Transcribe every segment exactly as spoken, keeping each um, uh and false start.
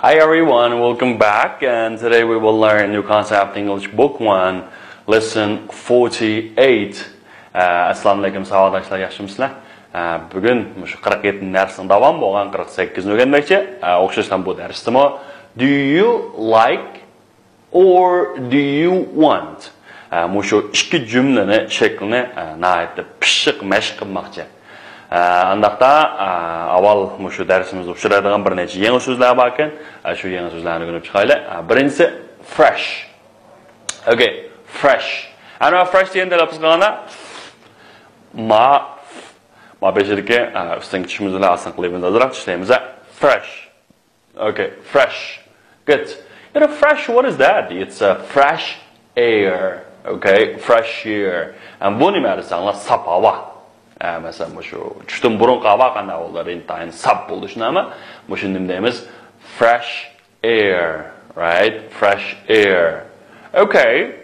Hi everyone, welcome back, and today we will learn New Concept English Book one, Lesson forty-eight. ئە، ئەسسالامۇئەلەيكۇم ساۋاقداشلار، ياخشىمۇسىلەر؟ ئە، بۈگۈن مۇشۇ قىرىق يەتتىنچى دەرسنىڭ داۋامى بولغان قىرىق سەككىزىنچى ئۆگەنمەكچى. ئە، ئوخشاشلا بۇ دەرستىمۇ Do you like or do you want؟ ئە، مۇشۇ ئىككى جۈملىنى، شەكلىنى، ئە، ناھايىتى پىششىق مەشىق قىلماقچى. ئە، ئانداقتا، ئە، ئاۋۋال مۇشۇ دەرسىمىزدە ئۇچرايدىغان بىر نەچچە يېڭى سۆزلەر باركەن. ئە، شۇ يېڭى سۆزلەرنى ئۆگىنىپ چىقايلى. ئە، بىرىنچىسى fresh. Okay, fresh. ئەنە fresh دېگەندە تەلەپپۇز قىلغاندا ما، ما بېشىدىكى، ئە، ئۈستۈنكى چىشىمىز بىلەن ئاستىنقى لېۋىمىزنى ئازراق چىشلەيمىز. Fresh. Okay, fresh. Good. You know, fresh, what is that? It's a fresh air. Okay, fresh air. ئە، بۇ نېمە دېسەڭلار، ساپ ھاۋا. ئە، مەسىلەن، مۇشۇ چۈشتىن بۇرۇنقى ھاۋا قانداق بولىدۇ؟ ئىنتايىن ساپ بولىدۇ، شۇنداقمۇ؟ مۇشۇنى نېمە دەيمىز؟ Fresh air, right? Fresh air. Okay.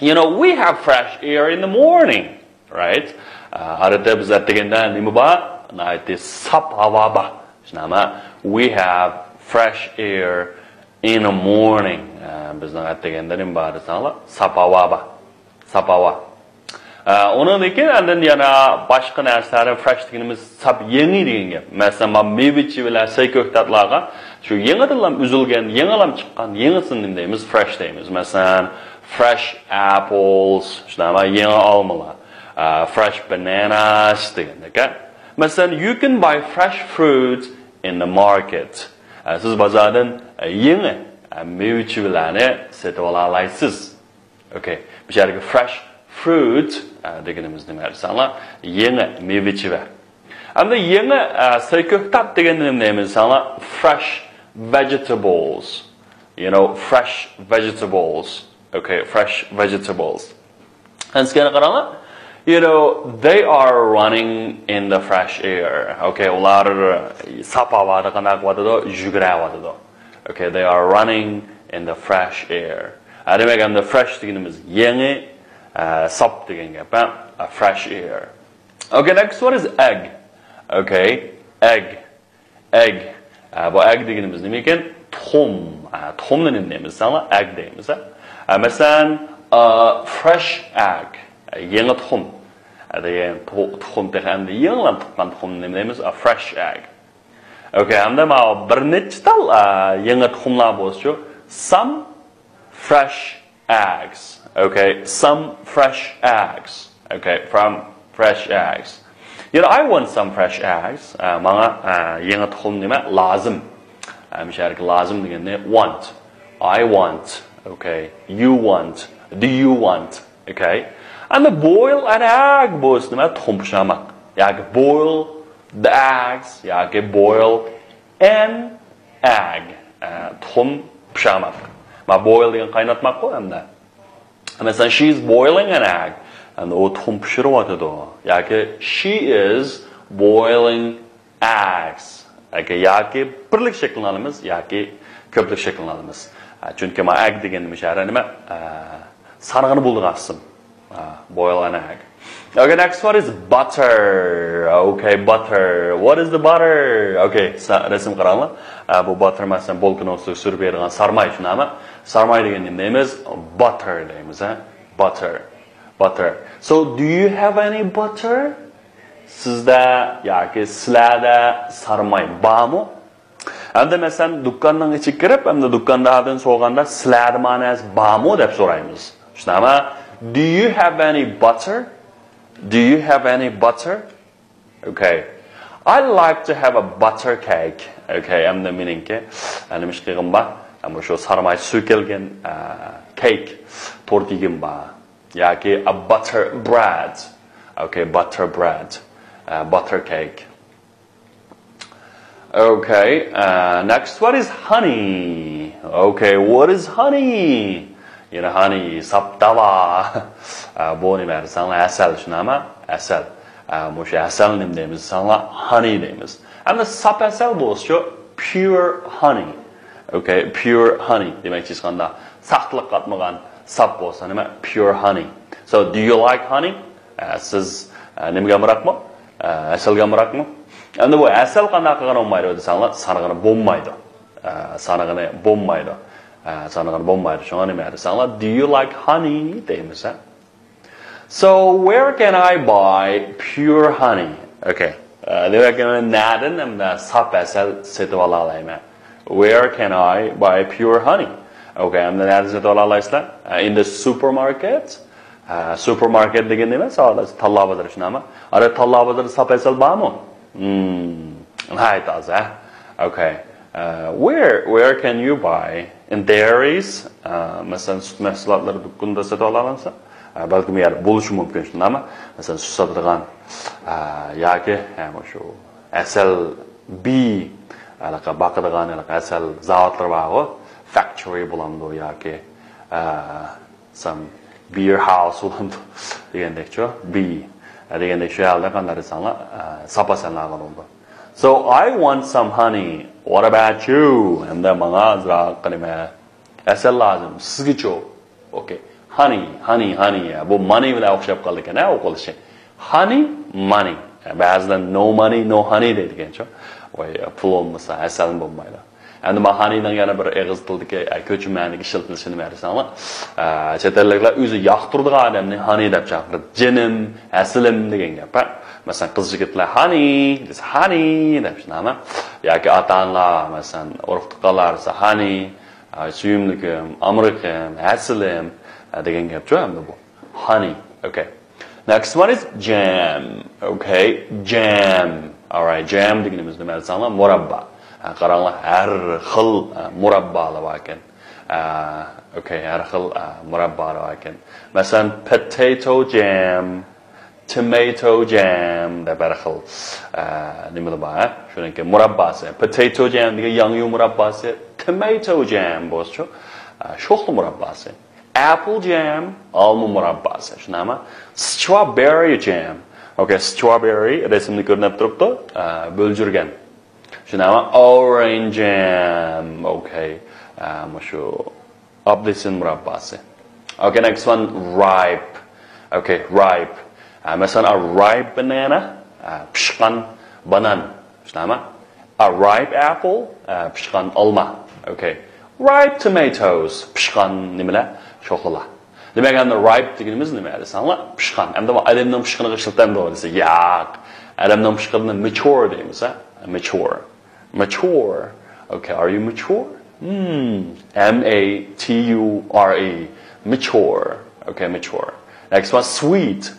You know, we have fresh air in the morning, right? ئە، ئادەتتە بىز ئەتىگەندە نېمە بار؟ ناھايىتى ساپ ھاۋا بار. شۇنداقمۇ؟ We have fresh air in the morning. ئە، بىزنىڭ ئەتىگەندە نېمە بار دېسەڭلار؟ ساپ ھاۋا بار. ساپ ھاۋا. ئە، ئۇنىڭدىن كېيىن ئاندىن يەنە باشقا نەرسىلەر، fresh دېگىنىمىز ساپ يېڭى دېگەن گەپ. مەسىلەن، مانا مېۋە-چېۋىلەر، سەي-كۆكتاتلارغا شۇ يېڭىدىنلا ئۈزۈلگەن، يېڭىلا چىققان، يېڭىسىنى نېمە دەيمىز؟ Fresh دەيمىز. مەسىلەن، fresh apples، شۇنداقمۇ؟ يېڭى ئالمىلار. ئە، fresh bananas دېگەندەك. مەسىلەن، you can buy fresh fruit in the market. ئە، سىز بازاردىن، ئە، يېڭى، ئە، مېۋە-چېۋىلەرنى سېتىۋالالايسىز. Okay. بۇ يەردىكى fresh fruit، ئە، دېگىنىمىز نېمە دېسەڭلار؟ يېڭى مېۋە-چېۋە. ئەمدى يېڭى، ئە، سەي-كۆكتات دېگەندە نېمە دەيمىز دېسەڭلار؟ Fresh vegetables. You know, fresh vegetables. Okay, fresh vegetables. ئەنسىكەنە قاراڭلار. You know, they are running in the fresh air. Okay, ئۇلار ساپ ھاۋادا قانداق قىلىۋاتىدۇ؟ يۈگۈرۈۋاتىدۇ. Okay, they are running in the fresh air. ھە، دېمەك، ئەمدى fresh دېگىنىمىز يېڭى، ئە، ساپ دېگەن گەپ، ھە؟ Fresh air. Okay, next one is egg. Okay, egg. Egg. ئە، بۇ egg دېگىنىمىز نېمە ئىكەن؟ تۇخۇم. ئە، تۇخۇمنى نېمە دەيمىز دېسەڭلار؟ Egg دەيمىز، ھە؟ ئە، مەسىلەن، ئە، fresh egg. ئە، يېڭى تۇخۇم. ئە، دېگەن تۇ-، تۇخۇم تېخى ئەمدى يېڭىلا تۇغقان تۇخۇمنى نېمە دەيمىز؟ ئە، fresh egg. Okay, ئەمدى ماۋۇ بىر نەچچە تال، ئە، يېڭى تۇخۇملار بولسىچۇ. Some fresh eggs. Okay, some fresh eggs. Okay, from fresh eggs. You know, I want some fresh eggs. ئە، ماڭا، ئە، يېڭى تۇخۇم نېمە لازىم؟ ئە، مۇشۇ يەردىكى لازىم دېگەننى want. I want. Okay, you want. Do you want? Okay. And the boil an egg بولسا نېمە؟ تۇخۇم پۇشۇرماق. ياكى boil the eggs، ياكى boil an egg. ئە، تۇخۇم پۇشۇرماق. ما boil دېگەن قايناتماققۇ ئەمدى. مەسىلەن، she is boiling an egg. ئەمدى ئۇ تۇخۇم پىشۇرۇۋاتىدۇ. ياكى she is boiling eggs. ياكى، ياكى بىرلىك شەكلىنى ئالىمىز ياكى كۆپلۈك شەكلىنى ئالىمىز. ئە، چۈنكى ما egg دېگەن مۇشۇ يەردە نېمە؟ ئە، سانىغىنى بولىدىغان ئىسىم. ئە، boil an egg. Okay, next one is butter. Okay, butter. What is the butter? Okay, سا-، رەسىمگە قاراڭلار. ئە، بۇ butter، مەسىلەن، بولكىنىڭ ئۈستىگە سۈرۈپ يەيدىغان سارماي، شۇنداقمۇ؟ سارماي دېگەننى نېمە دەيمىز؟ Butter دەيمىز، ھە؟ Butter. Butter. So, do you have any butter? سىزدە ياكى سىلەردە سارماي بارمۇ؟ ئەمدى مەسىلەن، دۇكاننىڭ ئىچىگە كىرىپ، ئەمدى دۇكانداردىن سورىغاندا، سىلەردە ما نەرسە بارمۇ دەپ سورايمىز. شۇنداقمۇ؟ Do you have any butter? Do you have any butter? Okay. I like to have a butter cake. Okay, ئەمدى مېنىڭكى، ئە، نېمە ئىش قىلغىنىم بار؟ ئە، مۇشۇ سارماي سۈركەلگەن، ئە، cake، تورت يېگۈم بار. ياكى a butter bread. Okay, butter bread. ئە، butter cake. Okay, uh, next one is honey. Okay, what is honey? You know, honey، ساپ داۋا. ئە، بۇ نېمە دېسەڭلار، ھەسەل، شۇنداقمۇ؟ ھەسەل. ئە، مۇشۇ ھەسەل نېمە دەيمىز دېسەڭلار، honey دەيمىز. ئەمدى ساپ ھەسەل بولسىچۇ، pure honey. Okay, pure honey دېمەكچى، ھېچقانداق ساختىلىق قاتمىغان ساپ بولسا نېمە؟ Pure honey. So, do you like honey? ئە، سىز، ئە، نېمىگە ئامراقمۇ؟ ئە، ھەسەلگە ئامراقمۇ؟ ئەمدى بۇ ھەسەل قانداق قىلغىلى بولمايدۇ دېسەڭلار، سانىغىلى بولمايدۇ. ئە، سانىغىنى بولمايدۇ. ئە، سانىغىنى بولمايدۇ. شۇڭا نېمە دېسەڭلار، "Do you like honey؟" دەيمىز، ھە؟ So, where can I buy pure honey? Okay. ئە، دېمەك، مەن نەدىن ھەمدە ساپ ئەسەل سېتىپ ئالالايمەن؟ Where can I buy pure honey? Okay, ھەمدە نەدىن سېتىپ ئالالايسىلەر؟ ئە، in the supermarket. ئە، supermarket دېگەن نېمە؟ ساۋاقداش، تاللا بازىرى، شۇنداقمۇ؟ ئارا تاللا بازىرىدا ساپ ئەسەل بارمۇ؟ Hmm, ناھايىتى ئاز، ھە؟ Okay. ئە، where, where can you buy in dairies? ئە، مەسىلەن، سۈت مەھسۇلاتلىرى دۇكىنىدا سېتىپ ئالالامسەن؟ ئە، بەلكىم يەر بولۇشى مۇمكىن، شۇنداقمۇ؟ مەسىلەن، سۈت ساتىدىغان، ئە، ياكى، ھە، مۇشۇ ئەسەل بىي، ھېلىقى باقىدىغان ھېلىقى ئەسەل زاۋۇتلىرى بارغۇ، factory بولامدۇ ياكى، ئە، some beer house بولامدۇ دېگەندەكچۇ، بىي، ئە، دېگەندەك شۇ يەردە قانداق دېسەڭلار، ئە، ساپ ئەسەلنى ئالغىلى بولىدۇ. So, I want some honey. What about you? ھەمدە ماڭا ئازراق نېمە، ئەسەل لازىم. سىزگىچۇ؟ Okay. Honey, honey, honey. بۇ money بىلەن ئوخشاپ قالىدىكەن، ھە، ئوقۇلۇشى. Honey, money. بەزىلەر no money, no honey دەيدىكەنچۇ. ۋاي، پۇل بولمىسا، ئەسەلمۇ بولمايدۇ. ئەمدى ما honey نىڭ يەنە بىر ئېغىز تىلدىكى، ئە، كۆچمە مەنىدىكى ئىشلىتىلىشىنى بەرسەڭلار. ئە، چەت ئەللىكلەر ئۆزى ياقتۇرىدىغان ئادەمنى honey دەپ چاقىرىدۇ. جېنىم، ھەسىلىم دېگەن گەپ، ھە. مەسىلەن، قىز يىگىتلەر honey دېسە، honey دەپ شۇنداقمۇ. ياكى ئاتا-ئانىلار، مەسىلەن، ئۇرۇق-تۇغقانلار دېسە، honey. ئاي، سۆيۈملۈكۈم، ئامرىقىم، ھەسىلىم، ئە، دېگەن گەپچۇ ئەمدى بۇ. Honey. Okay. Next one is jam. Okay, jam. Alright, jam دېگىنىمىز نېمە دېسەڭلار، مۇراببا. ھە، قاراڭلار، ھەر خىل، ئە، مۇراببالار باركەن. ئە، okay، ھەر خىل، ئە، مۇراببالار باركەن. مەسىلەن، potato jam. Tomato jam دەپ ھەر خىل، ئە، نېمىلەر بار، ھە؟ شۇنىڭكى مۇرابباسى. Potato jam دېگەن ياڭيۇ مۇرابباسى. Tomato jam بولسىچۇ، ئە، شوخلا مۇرابباسى. Apple jam، ئالما مۇرابباسى. شۇنداقمۇ؟ Strawberry jam. Okay, strawberry رەسىمدە كۆرۈنۈپ تۇرۇپتۇ. ئە، بۆلجۈرگەن. شۇنداقمۇ؟ Orange jam. Okay. ئە، مۇشۇ ئاپېلسىن مۇرابباسى. Okay, next one, ripe. Okay, ripe. ئە، مەسىلەن، a ripe banana، ئە، پىشقان بانان. شۇنداقمۇ؟ A ripe apple، ئە، پىشقان ئالما. Okay. Ripe tomatoes، پىشقان نېمىلەر؟ شوخلىلار. دېمەك، ئەمدى ripe دېگىنىمىز نېمە دېسەڭلار؟ پىشقان. ئەمدى ئادەمنىڭ پىشقىنىغا ئىشلىتەمدۇ دېسە، ياق. ئادەمنىڭ پىشقىنىنى mature دەيمىز، ھە؟ Mature. Mature. Okay, are you mature? Hmm. M A T U R E. Mature. Okay, mature. Next one, sweet.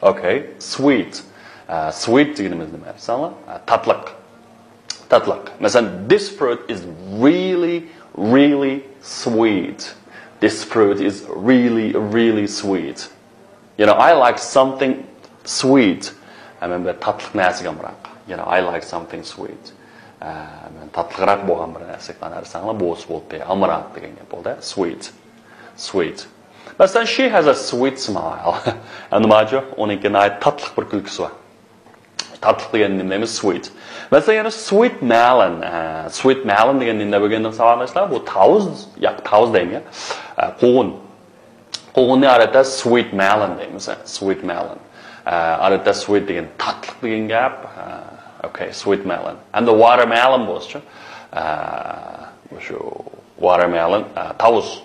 Okay, sweet. ئە، sweet دېگىنىمىز نېمە دېسەڭلار؟ ئە، تاتلىق. تاتلىق. مەسىلەن، this fruit is really, really sweet. This fruit is really, really sweet. You know, I like something sweet. ئە، مەن بىر تاتلىق نەرسىگە ئامراق. You know, I like something sweet. ئە، مەن تاتلىقراق بولغان بىر نەرسىگە قاراپ بەرسەڭلار، بولسا بولدى. ئامراق دېگەن گەپ بولدى. Sweet. Sweet. مەسىلەن، she has a sweet smile. ئەمدى ماجۇ، ئۇنىڭكى ناھايىتى تاتلىق بىر كۈلكىسى بار. تاتلىق دېگەننى نېمە دەيمىز؟ Sweet. مەسىلەن، يەنە sweet melon. ئە، sweet melon دېگەن نېمە دېگەندىن ساۋاقداشلار؟ بۇ تاۋۇز، ياق، تاۋۇز دەيمەن، يا. ئە، قوغۇن. قوغۇننى ئادەتتە sweet melon دەيمىز، ھە، sweet melon. ئە، ئادەتتە sweet دېگەن تاتلىق دېگەن گەپ. ئە، okay, sweet melon. ئەمدى watermelon بولسىچۇ؟ ئە، مۇشۇ watermelon، ئە، تاۋۇز.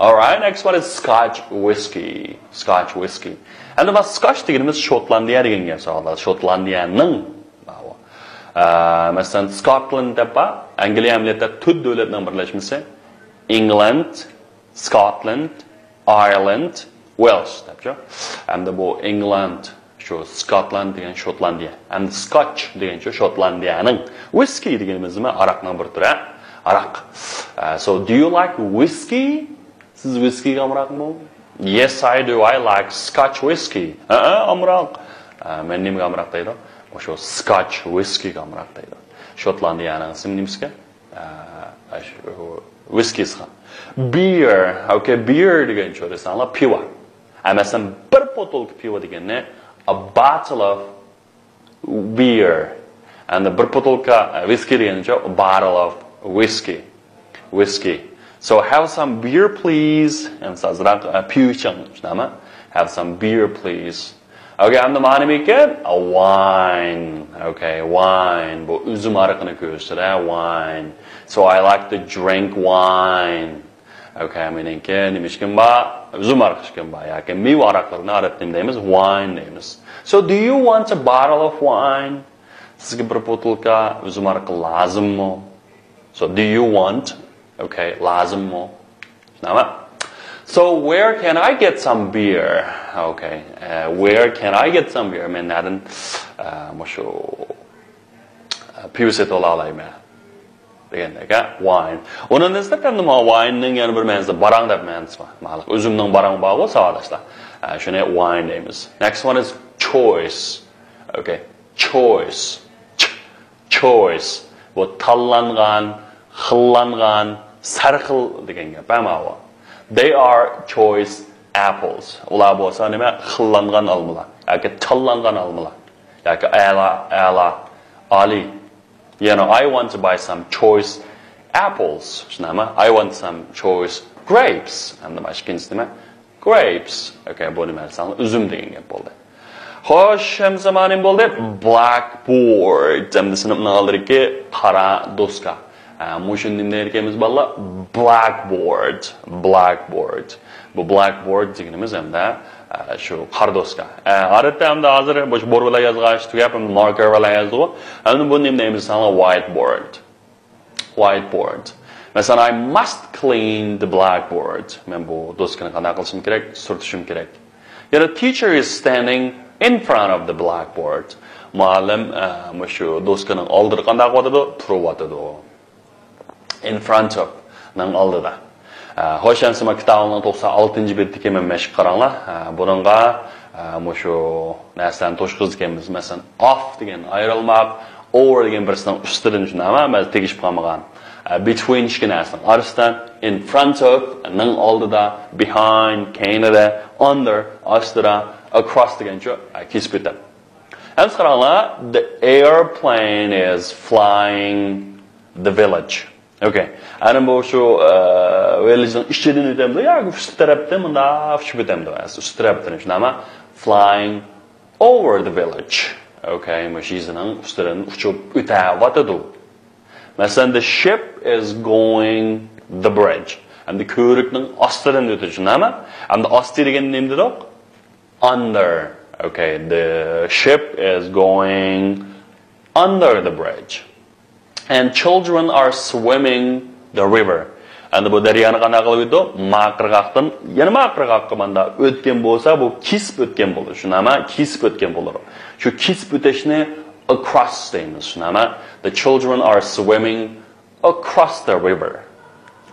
Alright, next one is Scotch whisky. Scotch whisky. ئەمدى ما Scotch دېگىنىمىز شوتلاندىيە دېگەن گەپ، ساۋاقداشلار. شوتلاندىيەنىڭ. ئە، مەسىلەن، Scotland دەپ بار. ئەنگلىيە ئەمەلىيەتتە تۆت دۆلەتنىڭ بىرلەشمىسى. England، Scotland، Ireland، Wales دەپچۇ. ئەمدى بۇ England، شۇ Scotland دېگەن شوتلاندىيە. ئەمدى Scotch دېگەنچۇ شوتلاندىيەنىڭ. Whisky دېگىنىمىز نېمە؟ ئاراقنىڭ بىر تۈرى، ھە؟ ئاراق. ئە، so, do you like whisky? سىز ۋىسكىگە ئامراقمۇ؟ Yes, I do. I like Scotch whisky. ھەئە، ئامراق. ئە، مەن نېمىگە ئامراق دەيدۇ؟ مۇشۇ Scotch whiskyگە ئامراق دەيدۇ. شوتلاندىيەنىڭ ئىسمى نېمىسىكەن؟ ئە، شۇ ۋىسكىسىغا. Beer. Okay, beer دېگەنچۇ دېسەڭلار، پىۋا. ئە، مەسىلەن، بىر بوتۇلكا پىۋا دېگەننى a bottle of beer. ئەمدى بىر بوتۇلكا، ئە، ۋىسكى دېگەنچۇ، a bottle of whisky. Whisky. So, have some beer, please. ئەمدى ئازراق، ئە، پىۋا ئىچىڭ، شۇنداقمۇ؟ Have some beer, please. Okay, ئەمدى مانا نېمە ئىكەن؟ A wine. Okay, wine. بۇ ئۈزۈم ھارىقىنى كۆرسىتىدۇ، wine. So I like to drink wine. Okay, مېنىڭكى نېمە ئىچكۈم بار؟ ئۈزۈم ھارىقى ئىچكۈم بار. ياكى مېۋە ھارىقلىرىنى ئەرەبتە نېمە دەيمىز؟ Wine دەيمىز. So do you want a bottle of wine? سىزگە بىر بوتۇلكا ئۈزۈم ھارىقى لازىممۇ؟ So do you want? Okay, لازىممۇ؟ شۇنداقمۇ؟ So where can I get some beer? Okay, uh, where can I get some beer? مەن نەدىن، ئە، مۇشۇ، ئە، پىۋا سېتىۋالالايمەن؟ دېگەندەك، ھە؟ Wine. ئۇنىڭدىن سىرت ئەمدى مانا wine نىڭ يەنە بىر مەنىسى، باراڭ دەپ مەنىسى بار. مانا ئۈزۈمنىڭ باراڭى بارغۇ، ساۋاقداشلار. ئە، شۇنى wine دەيمىز. Next one is choice. Okay, choice. Ch-، choice. بۇ تاللانغان، خىللانغان، سەرخىل دېگەن گەپ، ھە، ماۋۇ. They are choice apples. ئۇلار بولسا نېمە؟ خىللانغان ئالمىلار. ياكى تاللانغان ئالمىلار. ياكى ئەلا، ئەلا، ئالىي. You know, I want to buy some choice apples. شۇنداقمۇ؟ I want some choice grapes. ئەمدى مانا ئىككىنچىسى نېمە؟ Grapes. Okay, بۇ نېمە دېسەڭلار، ئۈزۈم دېگەن گەپ بولدى. خوش، ئەمسە مانا نېمە بولدى؟ Blackboard. ئەمدى سىنىپنىڭ ئالدىدىكى قارا دوسكا. ئە، مۇشۇنى نېمە دەيدىكەنمىز، بالىلار؟ Blackboard. Blackboard. بۇ blackboard دېگىنىمىز ئەمدى، ئە، شۇ قارا دوسكا. ئە، ئادەتتە ئەمدى ھازىر مۇشۇ بور بىلەن يازغاچ تۈگەپ، ئەمدى marker بىلەن يازىدىغۇ. ئەمدى بۇنى نېمە دەيمىز دېسەڭلار، whiteboard. Whiteboard. مەسىلەن، I must clean the blackboard. مەن بۇ دوسكىنى قانداق قىلىشىم كېرەك؟ سۈرتۈشۈم كېرەك. يەنە teacher is standing in front of the blackboard. مۇئەللىم، ئە، مۇشۇ دوسكىنىڭ ئالدىدا قانداق قىلىۋاتىدۇ؟ تۇرۇۋاتىدۇ. In front of نىڭ ئالدىدا. ئە، خوش، ئەمسە مانا كىتابىڭنىڭ توقسان ئالتىنچى بېتىدىكى مەن مەشىققە قاراڭلار. ئە، بۇنىڭغا، ئە، مۇشۇ نەرسىلەرنى توشقۇزىدىكەنمىز. مەسىلەن، of دېگەن ئايرىلماق، over دېگەن بىرسىنىڭ ئۈستىدىن، شۇنداقمۇ؟ مەن تېگىشىپ قالمىغان. ئە، between ئىككى نەرسىنىڭ ئارىسىدا، in front of نىڭ ئالدىدا، behind كەينىدە، under ئاستىدا، across دېگەنچۇ، ئە، كېسىپ ئۆتەم. ئەمسە قاراڭلار، the airplane is flying the village. Okay. ئەنە بۇ شۇ، ئە، village نىڭ ئىچىدىن ئۆتەمدۇ ياكى ئۈستى تەرەپتىن مۇنداق ئۇچۇپ ئۆتەمدۇ؟ ئەس-، ئۈستى تەرەپتىن شۇنداقمۇ؟ Flying over the village. Okay، مۇشۇ يېزىنىڭ ئۈستىدىن ئۇچۇپ ئۆتەۋاتىدۇ. مەسىلەن، the ship is going the bridge. ئەمدى كۆۋرۈكنىڭ ئاستىدىن ئۆتىدۇ، شۇنداقمۇ؟ ئەمدى ئاستى دېگەن نېمە دېدۇق؟ Under. Okay, the ship is going under the bridge. And children are swimming the river. ئەمدى بۇ دەريانى قانداق قىلىپ ئۆتىدۇ؟ ما قىرغاقتىن يەنە ما قىرغاققا ماندا ئۆتكەن بولسا، بۇ كېسىپ ئۆتكەن بولىدۇ. شۇنداقمۇ؟ كېسىپ ئۆتكەن بولىدۇ. شۇ كېسىپ ئۆتۈشنى across دەيمىز. شۇنداقمۇ؟ The children are swimming across the river.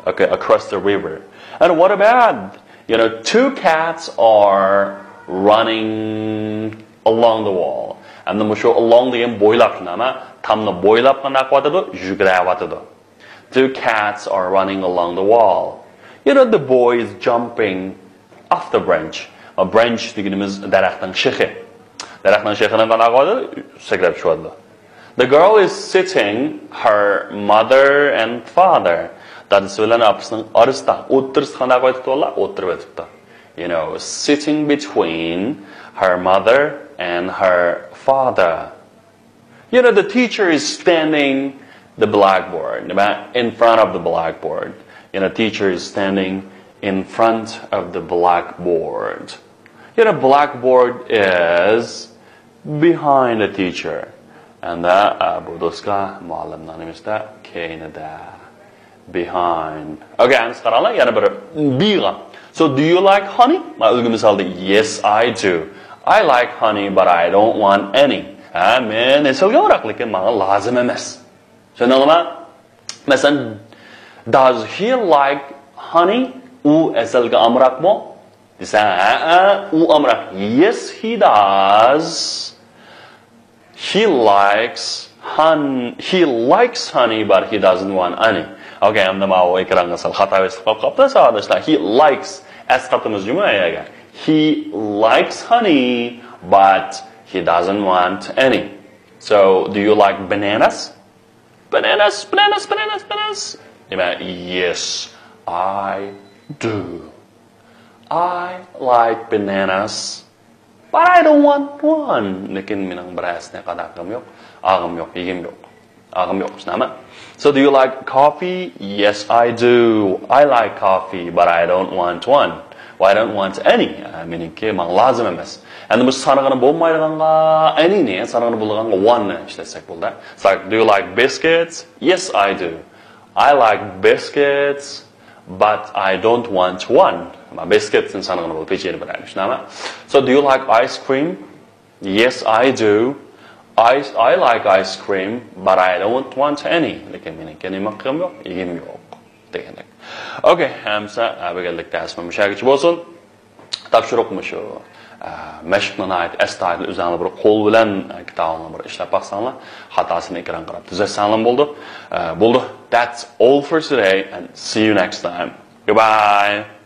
Okay, across the river. And what about, you know, two cats are running along the wall. ئەمدى مۇشۇ along دېگەن بويلاپ، شۇنداقمۇ؟ تامنى بويلاپ قانداق قىلىۋاتىدۇ؟ يۈگۈرۈۋاتىدۇ. Two cats are running along the wall. You know, the boy is jumping off the branch. Branch دېگىنىمىز دەرەخنىڭ شېخى. دەرەخنىڭ شېخىدىن قانداق قىلىۋاتىدۇ؟ سەكرەپ چۈشۈۋاتىدۇ. The girl is sitting her mother and father. دادىسى بىلەن ئاپىسىنىڭ ئارىسىدا، ئوتتۇرىسىدا قانداق قىلىۋاتىدۇ؟ ئوتتۇرىۋېتىپتۇ. You know, sitting between her mother and her father. You know, the teacher is standing the blackboard. نېمە؟ In front of the blackboard. You know, teacher is standing in front of the blackboard. You know, blackboard is behind the teacher. ئەمدى، ئە، بۇ دوسكا مۇئەللىمنىڭ نېمىسىدە؟ كەينىدە. Behind. Okay, ئەمسە قاراڭلار، يەنە بىر B غا. So, do you like honey? مانا ئۈلگە مىسالدا، yes, I do. I like honey, but I don't want any. ھە، مەن ھەسەلگە ئامراق، لېكىن ماڭا لازىم ئەمەس. چۈشەندىڭلارمۇ؟ مەسىلەن، does he like honey? ئۇ ھەسەلگە ئامراقمۇ؟ دېسە، ھەئە، ئۇ ئامراق. Yes, he does. He likes hon-، he likes honey, but he doesn't want any. Okay, ئەمدى ماۋۇ ئېكرانغا سەل خاتا بېسىلىپ قاپتۇ، ساۋاقداشلار. He likes. S قاتىمىز جۇمۇ ئەگەر. He likes honey, but he doesn't want any. So, do you like bananas? Bananas, bananas, bananas, bananas. نېمە؟ Yes, I do. I like bananas. But I don't want one. لېكىن مېنىڭ بىرەرسىنى قاداقىم يوق، ئاغىم يوق، يېگىم يوق. ئاغىم يوق، شۇنداقمۇ؟ So do you like coffee? Yes, I do. I like coffee, but I don't want one. Well, I don't want any. ئە، مېنىڭكى ماڭا لازىم ئەمەس. ئەمدى بۇ سانىغىنى بولمايدىغانغا any نى، سانىغىنى بولىدىغانغا one نى ئىشلەتسەك بولدى. So, do you like biscuits? Yes, I do. I like biscuits, but I don't want one. Biscuits نى سانىغىنى بولىدۇ، پېچىنى بىرەر، شۇنداقمۇ؟ So, do you like ice cream? Yes, I do. I, I like ice cream, but I don't want any. لېكىن مېنىڭكى نېمە قىلغۇم يوق، يېگۈم يوق دېگەندەك. ئوكەي، ئەمسە بۈگۈنلۈك دەرسىمىز مۇشۇ يەرگىچە بولسۇن. تاپشۇرۇق مۇشۇ. ئە، مەشىقنى ناھايىتى ئەستايىدىل ئۆزۈڭلار بىر قول بىلەن، ئە، كىتابىڭلار بىر ئىشلەپ باقساڭلار، خاتاسىنى ئېكرانغا قاراپ تۈزەتسەڭلار بولىدۇ. ئە، بولدى. That's all for today and see you next time. Goodbye.